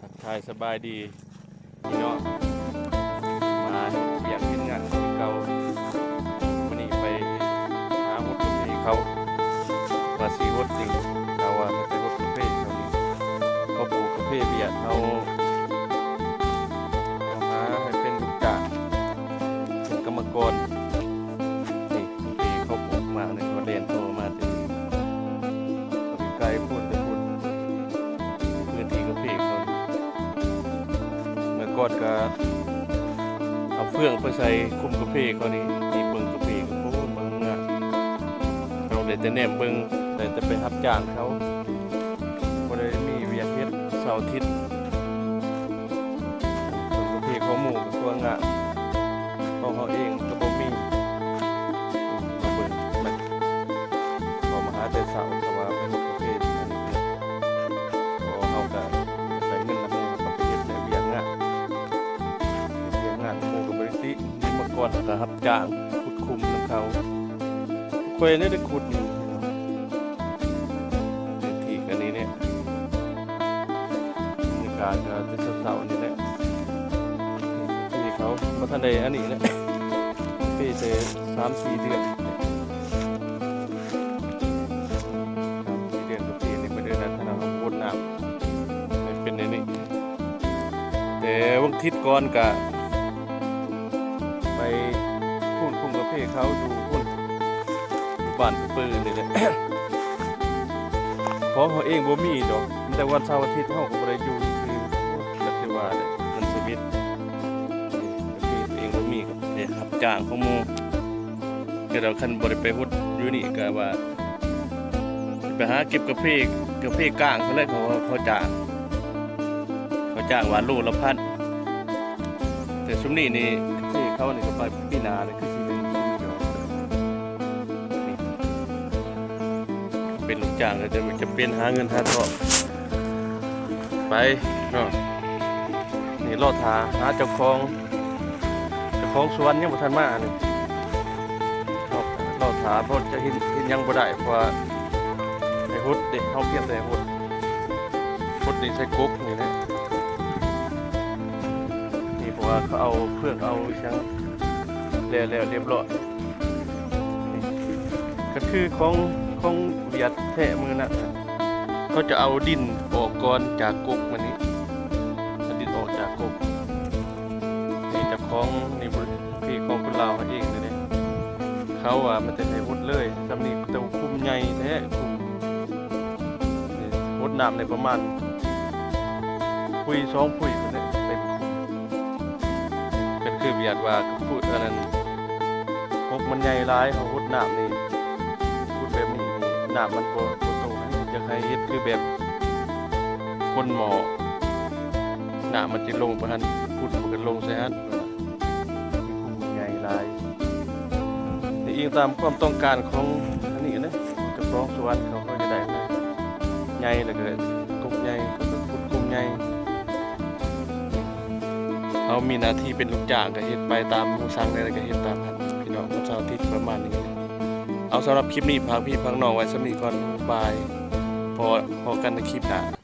ທັກທາຍສະບາຍດີພີ່ນ້ອງ ມາເຮັດວຽກເຮັດງານຄືເກົ່າ. ມື້ນີ້ໄປຫາຫົດກາເຟເຂົາ ວ່າຊິຫົດນີ້ ເຂົາວ່າໃຫ້ໄປຫົດກາເຟເຂົານີ້ ເຂົາປູກກາເຟວຽດ ເຮົາ ເຮົາຫາໃຫ້ເປັນລູກຈ້າງ ເປັນກຳມະກອນ. ນີ້ ເຂົາປູກໝາກນີ້ ເຂົາແລ່ນຕໍ່ມາແຕ່ໄກພຸ້ນແຕ່ພຸ້ນ ພື້ນທີ່ກາເຟເຂົາ. ເມື່ອກ່ອນກະເອົາເຟືອງໄປໃສ່ຄຸ້ມກາເຟເຂົານີ້ ນີ້ເບິ່ງກາເຟ ໂອ້ ເບິ່ງງາມ. ເຮົາໄດ້ແຕ່ແນມເບິ່ງ ໄດ້ແຕ່ໄປຮັບຈ້າງເຂົາ ບໍ່ໄດ້ມີວຽກເຮັດເສົາອາທິດ. ເບິ່ງກາເຟຂອງໝູ່ກະຄືວ່າງາມ ຂອງເຮົາເອງກະບໍ່ມີ. ມາເບິ່ງ ມາ ເຂົາມາຫາແຕ່ເຊົ້າ ກະວ່າໄປຫົດກາເຟ ເຮົາກະໄດ້ເງິນນຳໝູ່ ເຮົາກະໄປເຮັດວຽກງານ ເຮັດວຽກງານນຳໝູ່ກະບໍ່ໄດ້ຕິ. ເມື່ອກ່ອນເຮົາກະຮັບຈ້າງຂຸດຄຸ້ມນຳເຂົາ ຂ້ອຍນີ້ໄດ້ຂຸດຢູ່. ພື້ນທີ່ກະນີ້ແຫຼະ ບັນຍາກາດກະແຕ່ເຊົ້າໆນີ້ແຫຼະ. ທີ່ເຂົາບໍ່ທັນໄດ້ອັນນີ້ແຫຼະ ປີແຕ່ສາມສີ່ເດືອນ ສາມສີ່ເດືອນກະປີນີ້ ມາເດີນນັ້ນ ເຮົາຫົດນ້ຳ ມັນເປັນແນວນີ້. ແຕ່ວັນທິດກ່ອນກະໄປພຸ້ນ ປູກກາເຟເຂົາຢູ່ພຸ້ນ ບ້ານປືນີ້ແຫຼະ. ຂອງເຮົາເອງບໍ່ມີດອກ ມີແຕ່ວັນເສົາອາທິດເຮົາກະບໍ່ໄດ້ຢູ່ຊື່ ຈັກຊິວ່າແຫຼະ ມັນຊີວິດ ເອງບໍ່ມີກະໄປຮັບຈ້າງຂອງໝູ່. ແຕ່ວ່າຄັນບໍ່ໄດ້ໄປຫົດຢູ່ນີ້ກະວ່າ ໄປຫາເກັບກາເຟ ກາເຟກ້າງພຸ້ນແຫຼະ ເຂົາ ເຂົາຈ້າງ ເຂົາຈ້າງວ່າໂລລະພັນ. ແຕ່ຊຸມນີ້ນີ້ ກາເຟເຂົານີ້ກະໄປປີໜ້ານີ້ຄືຊິໄດ້ກິນດອກ. ນີ້ ເປັນລູກຈ້າງກະຈະ ຈຳເປັນຫາເງິນຫາທອງໄປເນາະ. ນີ້ລໍຖ້າຫາເຈົ້າຂອງ ເຈົ້າຂອງສວນຍັງບໍ່ທັນມານີ້ ລໍຖ້າ ເພາະຈະເຮັດ ເຮັດຫຍັງບໍ່ໄດ້ ເພາະວ່າໄດ້ຫົດເດ້ ເຮົາພຽງແຕ່ຫົດ ຫົດນີ້ໃສ່ກົກນີ້ແຫຼະ. ນີ້ເພາະວ່າເຂົາເອົາເຟືອງເອົາອີ່ຫຍັງແລ້ວ ແລ້ວລຽບຮ້ອຍ. ນີ້ກະຄືຂອງ ຂອງຫວຽດແທ້ມື້ນັ້ນ ເຂົາຈະເອົາດິນອອກກ່ອນຈາກກົກ ບາດນີ້ເອົາດິນອອກຈາກກົກ. ນີ້ເຈົ້າຂອງນີ້ ທີ່ຂອງຄົນລາວເຮົາເອງນີ້ເດ້ ເຂົາວ່າມັນຈະໃຫ້ຫົດເລີຍ ຊ່ຳນີ້ ແຕ່ວ່າຄຸ້ມໃຫຍ່ແທ້ ຄຸ້ມ ນີ້ຫົດນ້ຳໄດ້ປະມານຟຸຍສອງຟຸຍພຸ້ນແຫຼະ ເຕັມຄຸ້ມ. ກະຄືຫວຽດວ່າ ກະຄືອັນນັ້ນ ກົກມັນໃຫຍ່ຫຼາຍ ເຮົາຫົດນ້ຳນີ້ ຂຸດແບບນີ້ນີ້ ນ້ຳມັນບໍ່ ບໍ່ໂຕໃຫ້ ຢາກໃຫ້ເຮັດຄືແບບ ກົ້ນໝໍ້ ນ້ຳມັນຈະລົງໄປຫັ້ນ ຝຸ່ນມັນກະລົງໃສ່ຫັ້ນ ມັນໃຫຍ່ຫຼາຍ. ນີ້ອີງຕາມຄວາມຕ້ອງການຂອງອັນນີ້ນະ ເຈົ້າຂອງສວນເຂົາກະຢາກໄດ້ໃຫຍ່ ແລ້ວກະກົກໃຫຍ່ ກະຂຸດຄຸ້ມໃຫຍ່. ເຮົາມີໜ້າທີ່ເປັນລູກຈ້າງກະເຮັດໄປຕາມໝູ່ສັ່ງ ແລ້ວກະເຮັດຕາມຫັ້ນ ພີ່ນ້ອງ ວັນເສົາອາທິດປະມານນີ້. ເອົາ ສຳລັບຄລິບນີ້ ຝາກພີ່ຝາກນ້ອງໄວ້ຊ່ຳນີ້ກ່ອນ ບາຍ ພໍ້ ພໍ້ກັນໃນຄລິບໜ້າ.